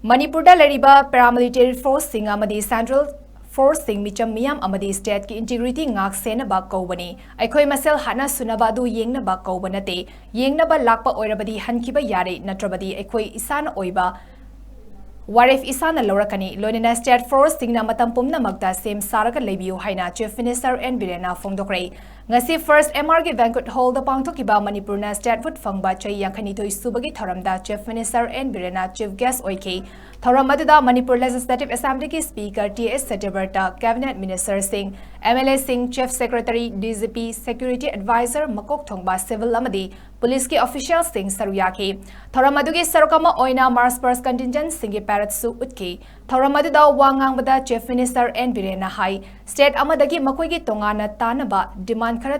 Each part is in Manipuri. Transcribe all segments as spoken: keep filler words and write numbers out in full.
ꯃꯅꯤꯄꯨꯔꯗ ꯂꯩꯔꯤꯕ paramilitary forceꯁꯤꯡ ꯑꯃꯗꯤ central forceꯁꯤꯡ ꯃꯤꯆꯝ ꯃꯤꯌꯥꯝ ꯑꯃꯗꯤ stateꯀꯤ integrity ꯉꯥꯛ ꯁꯦꯟꯅꯕ ꯀꯧꯕꯅꯤ꯫ ꯑꯩꯈꯣꯏ ꯃꯁꯦꯜ ꯍꯥꯠꯅ ꯁꯨꯅꯕ ꯑꯗꯨ ꯌꯦꯡꯅꯕ ꯀꯧꯕ ꯅꯠꯇꯦ꯫ ꯌꯦꯡꯅꯕ ꯂꯥꯛꯄ ꯑꯣꯏꯔꯕꯗꯤ ꯍꯟꯈꯤꯕ ꯌꯥꯔꯦ, ꯅꯠꯇ꯭ꯔꯕꯗꯤ ꯑꯩꯈꯣꯏ ꯏꯁꯥꯅ ꯑꯣꯏꯕ ꯋꯥꯔꯦꯞ ꯏꯁꯥꯅ ꯂꯧꯔꯛꯀꯅꯤ꯫ ꯂꯣꯏꯅꯅ state forceꯁꯤꯡꯅ ꯃꯇꯝ ꯄꯨꯝꯅꯃꯛꯇ ꯁꯦꯝ ꯁꯥꯔꯒ ꯂꯩꯕꯤꯌꯨ ꯍꯥꯏꯅ Chief Minister N ꯕꯤꯔꯦꯟꯅ ꯐꯣꯡꯗꯣꯛꯈ꯭ꯔꯦ꯫ ꯉꯁꯤ First M Rꯒꯤ banquet hallꯗ ꯄꯥꯡꯊꯣꯛꯈꯤꯕ ꯃꯅꯤꯄꯨꯔꯅ statehood ꯐꯪꯕ ꯆꯍꯤ ꯌꯥꯡꯈꯩꯅꯤꯊꯣꯏ ꯁꯨꯕꯒꯤ ꯊꯧꯔꯝꯗ Chief Minister N ꯕꯤꯔꯦꯟꯅ chief guest ꯑꯣꯏꯈꯤ꯫ ꯊꯧꯔꯝ ꯑꯗꯨꯗ ꯃꯅꯤꯄꯨꯔ Legislative Assemblyꯒꯤ Speaker ꯇꯤ ꯑꯦꯁ ꯁꯇ꯭ꯌꯕ꯭ꯔꯇ, Cabinet Ministerꯁꯤꯡ, MLAꯁꯤꯡ, Chief Secretary, DGP, Security Advisor, ꯃꯀꯣꯛ ꯊꯣꯡꯕ civil ꯑꯃꯗꯤ ꯄꯨꯂꯤꯁꯀꯤ officialꯁꯤꯡ ꯁꯔꯨꯛ ꯌꯥꯈꯤ꯫ ꯊꯧꯔꯝ ꯑꯗꯨꯒꯤ ꯁꯔꯨꯛ ꯑꯃ ꯑꯣꯏꯅ March past contingentꯁꯤꯡꯒꯤ paradeꯁꯨ ꯎꯠꯈꯤ꯫ ꯊꯧꯔꯝ ꯑꯗꯨꯗ ꯋꯥ ꯉꯥꯡꯕꯗ Chief Minister N ꯕꯤꯔꯦꯟꯅ ꯍꯥꯏ, state ꯑꯃꯗꯒꯤ ꯃꯈꯣꯏꯒꯤ ꯇꯣꯉꯥꯟꯅ ꯇꯥꯅꯕ demand ꯈꯔ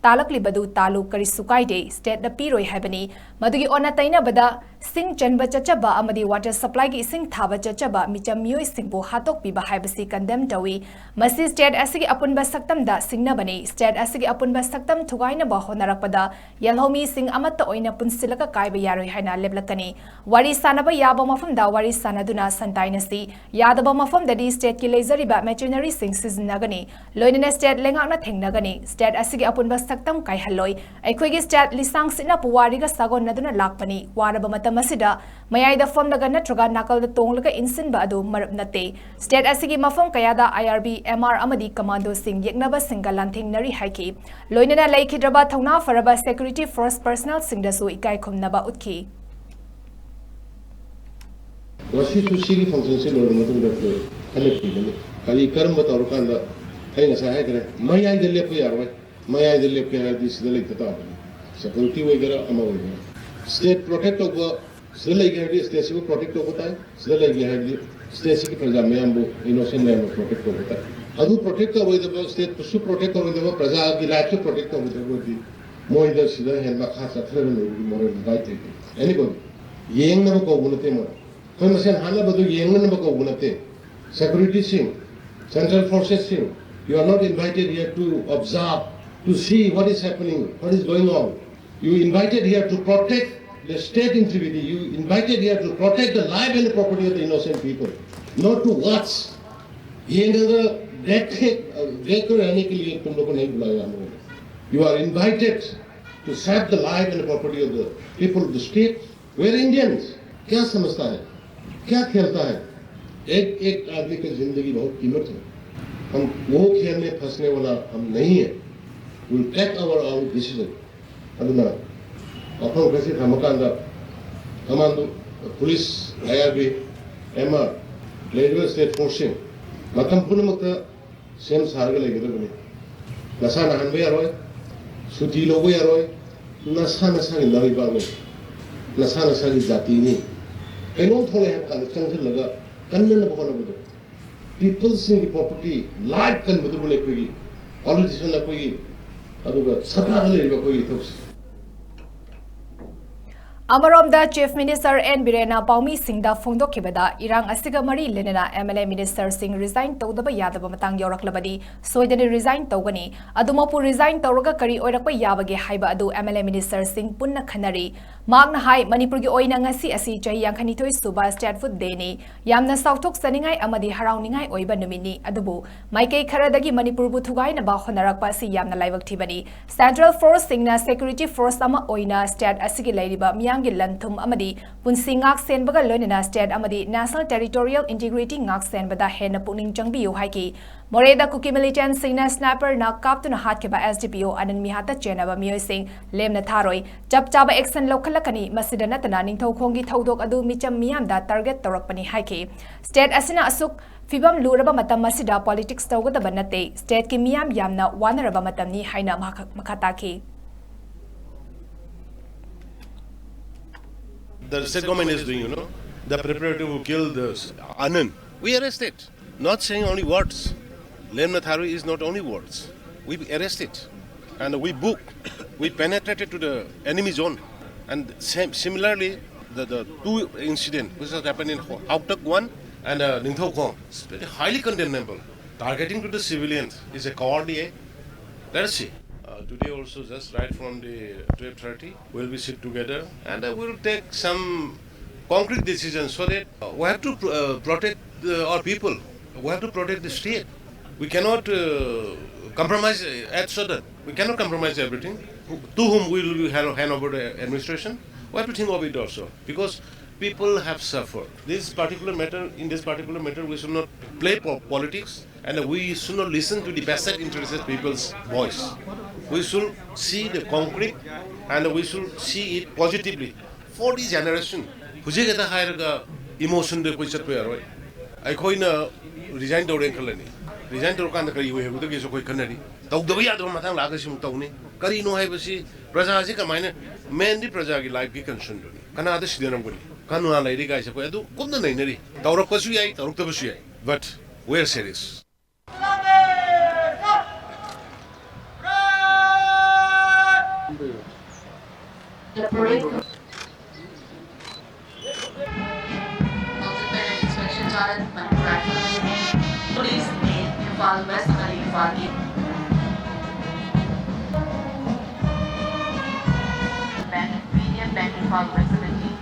ꯇꯥꯂꯛꯂꯤꯕꯗꯨ ꯇꯥꯂꯨ, ꯀꯔꯤꯁꯨ ꯀꯥꯏꯗꯦ, stateꯅ ꯄꯤꯔꯣꯏ ꯍꯥꯏꯕꯅꯤ꯫ ꯃꯗꯨꯒꯤ ꯑꯣꯟꯅ ꯇꯩꯅꯕꯗ ꯁꯤꯡ ꯆꯟꯕ ꯆꯠꯆꯕ ꯑꯃꯗꯤ water supplyꯒꯤ ꯏꯁꯤꯡ ꯊꯥꯕ ꯆꯠꯆꯕ ꯃꯤꯆꯝ ꯃꯤꯑꯣꯏꯁꯤꯡꯕꯨ ꯍꯥꯠꯇꯣꯛꯄꯤꯕ ꯍꯥꯏꯕꯁꯤ condemn ꯇꯧꯏ꯫ ꯃꯁꯤ state ꯑꯁꯤꯒꯤ ꯑꯄꯨꯟꯕ ꯁꯛꯇꯝꯗ ꯁꯤꯡꯅꯕꯅꯤ꯫ State ꯑꯁꯤꯒꯤ ꯑꯄꯨꯟꯕ ꯁꯛꯇꯝ ꯊꯨꯒꯥꯏꯅꯕ ꯍꯣꯠꯅꯔꯛꯄꯗ ꯌꯦꯜꯍꯧꯃꯤꯁꯤꯡ ꯑꯃꯠꯇ ꯑꯣꯏꯅ ꯄꯨꯟꯁꯤꯜꯂꯒ ꯀꯥꯏꯕ ꯌꯥꯔꯣꯏ ꯍꯥꯏꯅ ꯂꯦꯞꯂꯛꯀꯅꯤ꯫ ꯋꯥꯔꯤ ꯁꯥꯅꯕ ꯌꯥꯕ ꯃꯐꯝꯗ ꯋꯥꯔꯤ ꯁꯥꯅꯗꯨꯅ ꯁꯟꯇꯥꯏꯅꯁꯤ꯫ ꯌꯥꯗꯕ ꯃꯐꯝꯗꯗꯤ stateꯀꯤ ꯂꯩꯖꯔꯤꯕ machineryꯁꯤꯡ ꯁꯤꯖꯤꯟꯅꯒꯅꯤ꯫ ꯂꯣꯏꯅꯅ state ꯂꯩꯉꯥꯛꯅ ꯊꯦꯡꯅꯒꯅꯤ꯫ State ꯑꯁꯤꯒꯤ ꯑꯄꯨꯟꯕ ꯁꯛꯇꯝ ꯀꯥꯏꯍꯜꯂꯣꯏ꯫ ꯑꯩꯈꯣꯏꯒꯤ state ꯂꯤꯁꯥꯡ ꯁꯤꯠꯅ ꯄꯨꯋꯥꯔꯤꯒ ꯁꯥꯒꯣꯟꯅꯗꯨꯅ ꯂꯥꯛꯄꯅꯤ꯫ ꯋꯥꯔꯕ ꯃꯇꯝ ꯑꯁꯤꯗ ꯃꯌꯥꯏꯗ ꯐꯝꯂꯒ ꯅꯠꯇ꯭ꯔꯒ ꯅꯥꯀꯜꯗ ꯇꯣꯡꯂꯒ ꯏꯟꯁꯤꯟꯕ ꯑꯗꯨ ꯃꯔꯨꯞ ꯅꯠꯇꯦ꯫ State ꯑꯁꯤꯒꯤ ꯃꯐꯝ ꯀꯌꯥꯗ I R B, M R ꯑꯃꯗꯤ commandoꯁꯤꯡ ꯌꯦꯛꯅꯕꯁꯤꯡꯒ ꯂꯥꯟꯊꯦꯡꯅꯔꯤ ꯍꯥꯏꯈꯤ꯫ ꯂꯣꯏꯅꯅ ꯂꯩꯈꯤꯗ꯭ꯔꯕ ꯊꯧꯅꯥ ꯐꯔꯕ security force personnelꯁꯤꯡꯗꯁꯨ ꯏꯀꯥꯏ ꯈꯨꯝꯅꯕ ꯎꯠꯈꯤ꯫ ꯉꯁꯤꯁꯨ ꯁꯤꯒꯤ functionꯁꯤ ꯂꯣꯏꯔꯕ ꯃꯇꯨꯡꯗ ꯑꯩꯈꯣꯏ ꯈꯟꯅꯈꯤꯒꯅꯤ꯫ ꯀꯔꯤ, ꯀꯔꯝꯕ ꯇꯧꯔꯀꯥꯟꯗ, ꯑꯩ ꯉꯁꯥꯏ ꯍꯥꯏꯈ꯭ꯔꯦ, ꯃꯌꯥꯏꯗ ꯂꯦꯞꯄ ꯌꯥꯔꯣꯏ꯫ ꯃꯌꯥꯏꯗ ꯂꯦꯞꯀꯦ ꯍꯥꯏꯔꯗꯤ ꯁꯤꯗ ꯂꯩꯇ ꯇꯥꯕꯅꯤ꯫ Security ꯑꯣꯏꯒꯦꯔꯥ ꯑꯃ ꯑꯣꯏꯒꯦꯔꯥ, state protect ꯇꯧꯕ, ꯁꯤꯗ ꯂꯩꯒꯦ ꯍꯥꯏꯔꯗꯤ stateꯁꯤꯕꯨ protect ꯇꯧꯕ ꯇꯥꯏ꯫ ꯁꯤꯗ ꯂꯩꯒꯦ ꯍꯥꯏꯔꯗꯤ stateꯁꯤꯒꯤ ꯄ꯭ꯔꯖꯥ ꯃꯌꯥꯝꯕꯨ, innocent ꯃꯌꯥꯝꯕꯨ protect ꯇꯧꯕ ꯇꯥꯏ꯫ ꯑꯗꯨ protect ꯇꯧꯔꯣꯏꯗꯕ, stateꯄꯨꯁꯨ protect ꯇꯧꯔꯣꯏꯗꯕ, ꯄ꯭ꯔꯖꯥꯒꯤ rightꯁꯨ protect ꯇꯧꯔꯣꯏꯗꯕ ꯑꯣꯏꯔꯗꯤ ꯃꯣꯏꯗ ꯁꯤꯗ ꯍꯦꯟꯅ ꯃꯈꯥ ꯆꯠꯊꯔꯒ ꯂꯩꯕꯒꯤ moral right ꯂꯩꯇꯦ꯫ Anybody ꯌꯦꯡꯅꯕ ꯀꯧꯕ ꯅꯠꯇꯦ ꯃꯣꯏ꯫ ꯑꯩꯈꯣꯏ ꯃꯁꯦꯟ ꯍꯥꯠꯅꯕꯗꯨ ꯌꯦꯡꯅꯅꯕ ꯀꯧꯕ ꯅꯠꯇꯦ꯫ Securityꯁꯤꯡ, central forcesꯁꯤꯡ, you are not invited here to observe, to see what is happening, what is going on. You invited here to protect The state integrity, you invited here to protect the life and the property of the innocent people, not to watch. ये नगर देख के, देख कर रहने के लिए तुम लोग को नहीं बुलाया हम लोगों ने. You are invited to save the life and the property of the people of the state. We're Indians. क्या समझता है, क्या खेलता है? एक एक आदमी की जिंदगी बहुत कीमत है. हम वो खेल में फंसने वाला हम नहीं है. We'll take our own decision. ꯑꯗꯨꯅ ꯋꯥꯐꯝ ꯈꯔꯁꯤ ꯊꯝꯃꯀꯥꯟꯗ ꯀꯃꯥꯟꯗꯣ, ꯄꯨꯂꯤꯁ, ꯑꯥꯏ ꯑꯥꯔ ꯕꯤ, ꯑꯦꯝ ꯑꯥꯔ, ꯂꯩꯔꯤꯕ ꯁ꯭ꯇꯦꯠ ꯐꯣꯔꯁꯁꯤꯡ ꯃꯇꯝ ꯄꯨꯝꯅꯃꯛꯇ ꯁꯦꯝ ꯁꯥꯔꯒ ꯂꯩꯒꯗꯕꯅꯤ. ꯅꯁꯥ ꯅꯥꯍꯟꯕ ꯌꯥꯔꯣꯏ, ꯁꯨꯇꯤ ꯂꯧꯕ ꯌꯥꯔꯣꯏ. ꯅꯁꯥ ꯅꯁꯥꯒꯤ ꯂꯩꯕꯥꯛꯅꯤ, ꯅꯁꯥ ꯅꯁꯥꯒꯤ ꯖꯥꯇꯤꯅꯤ. ꯀꯩꯅꯣꯝ ꯊꯣꯛꯂꯛꯑꯦ ꯍꯥꯏꯕ ꯀꯥꯟꯗ ꯆꯪꯁꯤꯜꯂꯒ ꯀꯟꯅꯅꯕ ꯍꯣꯠꯅꯕꯗꯣ, ꯄꯤꯄꯜꯁꯤꯡꯒꯤ ꯄ꯭ꯔꯣꯄꯔꯇꯤ, ꯂꯥꯏꯐ ꯀꯟꯕꯗꯨꯕꯨꯅꯦ ꯑꯩꯈꯣꯏꯒꯤ ꯄꯣꯂꯤꯇꯤꯁꯤꯌꯟ ꯑꯩꯈꯣꯏꯒꯤ, ꯑꯗꯨꯒ ꯁꯔꯀꯥꯔꯗ ꯂꯩꯔꯤꯕ ꯑꯩꯈꯣꯏꯒꯤ ꯏꯊꯧꯁꯤ. ꯑꯃꯔꯣꯝꯗ, ꯆꯤꯐ ꯃꯤꯅꯤꯁꯇꯔ ꯑꯦꯟ ꯕꯤꯔꯦꯟꯅ ꯄꯥꯎꯃꯤꯁꯤꯡꯗ ꯐꯣꯡꯗꯣꯛꯈꯤꯕꯗ, ꯏꯔꯥꯡ ꯑꯁꯤꯒ ꯃꯔꯤ ꯂꯩꯅꯅ ꯑꯦꯝ ꯑꯦꯜ ꯑꯦ ꯃꯤꯅꯤꯁꯇꯔꯁꯤꯡ ꯔꯤꯖꯥꯏꯟ ꯇꯧꯗꯕ ꯌꯥꯗꯕ ꯃꯇꯥꯡ ꯌꯧꯔꯛꯂꯕꯗꯤ ꯁꯣꯏꯗꯅ ꯔꯤꯖꯥꯏꯟ ꯇꯧꯒꯅꯤ꯫ ꯑꯗꯨꯃꯛꯄꯨ ꯔꯤꯖꯥꯏꯟ ꯇꯧꯔꯒ ꯀꯔꯤ ꯑꯣꯏꯔꯛꯄ ꯌꯥꯕꯒꯦ ꯍꯥꯏꯕ ꯑꯗꯨ ꯑꯦꯝ ꯑꯦꯜ ꯑꯦ ꯃꯤꯅꯤꯁꯇꯔꯁꯤꯡ ꯄꯨꯟꯅ ꯈꯟꯅꯔꯤ꯫ ꯃꯍꯥꯛꯅ ꯍꯥꯏ, ꯃꯅꯤꯄꯨꯔꯒꯤ ꯑꯣꯏꯅ ꯉꯁꯤ ꯑꯁꯤ ꯆꯍꯤ ꯌꯥꯡꯈꯩꯅꯤꯊꯣꯏ ꯁꯨꯕ ꯁ꯭ꯇꯦꯠꯍꯨꯗ ꯗꯦꯅꯤ꯫ ꯌꯥꯝꯅ ꯆꯥꯎꯊꯣꯛꯆꯅꯤꯡꯉꯥꯏ ꯑꯃꯗꯤ ꯍꯔꯥꯎꯅꯤꯡꯉꯥꯏ ꯑꯣꯏꯕ ꯅꯨꯃꯤꯠꯅꯤ, ꯑꯗꯨꯕꯨ ꯃꯥꯏꯀꯩ ꯈꯔꯗꯒꯤ ꯃꯅꯤꯄꯨꯔꯕꯨ ꯊꯨꯒꯥꯏꯅꯕ ꯍꯣꯠꯅꯔꯛꯄ ꯑꯁꯤ ꯌꯥꯝꯅ ꯂꯥꯏꯕꯛ ꯊꯤꯕꯅꯤ꯫ ꯁꯦꯟꯇ꯭ꯔꯦꯜ ꯐꯣꯔꯁꯁꯤꯡꯅ ꯁꯦꯀ꯭ꯌꯨꯔꯤꯇꯤ ꯐꯣꯔꯁ ꯑꯃ ꯑꯣꯏꯅ ꯁ꯭ꯇꯦꯠ ꯑꯁꯤꯒꯤ ꯂꯩꯔꯤꯕ ꯃꯤꯌꯥꯝꯒꯤ ꯂꯟ ꯊꯨꯝ ꯑꯃꯗꯤ ꯄꯨꯟꯁꯤ ꯉꯥꯛ ꯁꯦꯟꯕꯒ ꯂꯣꯏꯅꯅ ꯁ꯭ꯇꯦꯠ ꯑꯃꯗꯤ ꯅꯦꯁꯅꯦꯜ ꯇꯦꯔꯤꯇꯣꯔꯤꯌꯦꯜ ꯏꯟꯇꯤꯒ꯭ꯔꯤꯇꯤ ꯉꯥꯛ ꯁꯦꯟꯕꯗ ꯍꯦꯟꯅ ꯄꯨꯛꯅꯤꯡ ꯆꯪꯕꯤꯌꯨ ꯍꯥꯏꯈꯤ꯫ ꯃꯣꯔꯦꯗ ꯀꯨꯀꯤ ꯃꯤꯂꯤꯇꯦꯟꯠꯁꯤꯡꯅ ꯁ꯭ꯅꯥꯏꯄꯔꯅ ꯀꯥꯞꯇꯨꯅ ꯍꯥꯠꯈꯤꯕ ꯑꯦꯁ ꯗꯤ ꯄꯤ ꯑꯣ ꯑꯅꯟ ꯃꯤꯍꯥꯠꯇ ꯆꯦꯟꯅꯕ ꯃꯤꯑꯣꯏꯁꯤꯡ ꯂꯦꯝꯅ ꯊꯥꯔꯣꯏ꯫ ꯆꯞ ꯆꯥꯕ ꯑꯦꯛꯁꯟ ꯂꯧꯈꯠꯂꯛꯀꯅꯤ꯫ ꯃꯁꯤꯗ ꯅꯠꯇꯅ ꯅꯤꯡꯊꯧꯈꯣꯡꯒꯤ ꯊꯧꯗꯣꯛ ꯑꯗꯨ ꯃꯤꯆꯝ ꯃꯤꯌꯥꯝꯗ ꯇꯥꯔꯒꯦꯠ ꯇꯧꯔꯛꯄꯅꯤ ꯍꯥꯏꯈꯤ꯫ ꯁ꯭ꯇꯦꯠ ꯑꯁꯤꯅ ꯑꯁꯨꯛ ꯐꯤꯕꯝ ꯂꯨꯔꯕ ꯃꯇꯝ ꯑꯁꯤꯗ ꯄꯣꯂꯤꯇꯤꯛꯁ ꯇꯧꯒꯗꯕ ꯅꯠꯇꯦ꯫ ꯁ꯭ꯇꯦꯠꯀꯤ ꯃꯤꯌꯥꯝ ꯌꯥꯝꯅ ꯋꯥꯅꯔꯕ ꯃꯇꯝꯅꯤ ꯍꯥꯏꯅ ꯃꯍꯥꯛ ꯃꯈꯥ ꯇꯥꯈꯤ꯫ The state government is doing, you know, the preparative to kill the Anand. We arrested. Not saying only words. Lemna Tharui is not only words. We arrested and we book. We penetrated to the enemy zone. And same, similarly, the, the two incident which has happened in Hautak one and uh, Ningthoukhong, it's very highly condemnable. Targeting to the civilians is a cowardly act. Let us see. Uh, Today also, just right from the twelve thirty, we'll be sit together and uh, we'll take some concrete decisions so that uh, we have to pr- uh, protect uh, our people. We have to protect the state. We cannot uh, compromise uh, at sudden. We cannot compromise everything. Who- To whom we will hand hand over the administration? We have to think of it also because people have suffered. This particular matter, in this particular matter, we should not play po- politics and we should not listen to the vested interested people's voice. We should see the concrete and we should see it positively for the generation. ꯍꯧꯖꯤꯛ ꯍꯦꯛꯇ ꯍꯥꯏꯔꯒ emotionꯗ ꯑꯩꯈꯣꯏ ꯆꯠꯄ ꯌꯥꯔꯣꯏ꯫ ꯑꯩꯈꯣꯏꯅ resign ꯇꯧꯔꯦꯅ ꯈꯜꯂꯅꯤ꯫ Resign ꯇꯧꯔꯀꯥꯟꯗ ꯀꯔꯤ ꯑꯣꯏ ꯍꯥꯏꯕꯗꯒꯤꯁꯨ ꯑꯩꯈꯣꯏ ꯈꯟꯅꯔꯤ꯫ ꯇꯧꯗꯕ ꯌꯥꯗꯕ ꯃꯇꯥꯡ ꯂꯥꯛꯑꯒꯁꯨ ꯑꯃꯨꯛ ꯇꯧꯅꯤ꯫ ꯀꯔꯤꯅꯣ ꯍꯥꯏꯕꯁꯤ ꯄ꯭ꯔꯖꯥꯁꯤ ꯀꯃꯥꯏꯅ, mainꯗꯤ ꯄ꯭ꯔꯖꯥꯒꯤ lifeꯀꯤ concernꯗꯨꯅꯤ꯫ ꯀꯅꯥꯗ ꯁꯤꯟꯅꯔꯝꯒꯅꯤ? ꯀꯅꯥ ꯂꯩꯔꯤ ꯀꯥꯏꯁꯦ ꯑꯩꯈꯣꯏ ꯑꯗꯨ ꯀꯨꯞꯅ ꯅꯩꯅꯔꯤ꯫ ꯇꯧꯔꯛꯄꯁꯨ ꯌꯥꯏ, ꯇꯧꯔꯛꯇꯕꯁꯨ ꯌꯥꯏ꯫ But we are serious. The parade. Inspection Challenge, Manipur Rifles. Police, Imphal West, Imphal East. Bank, Union Bank, Imphal West, Imphal East.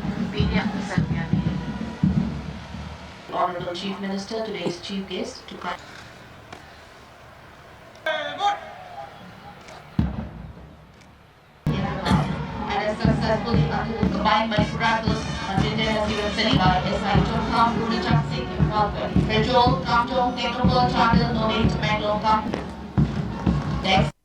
Honorable Chief Minister, today's chief guest, to come. And has successfully undertaken combined Manipur Rifles. Manipur has given Saliba S I Chokha Purachak Singh Imphal. Pherzawl, Kamjong, Tengnoupal, Chandel, Noney, Tamenglong, Kam. Next.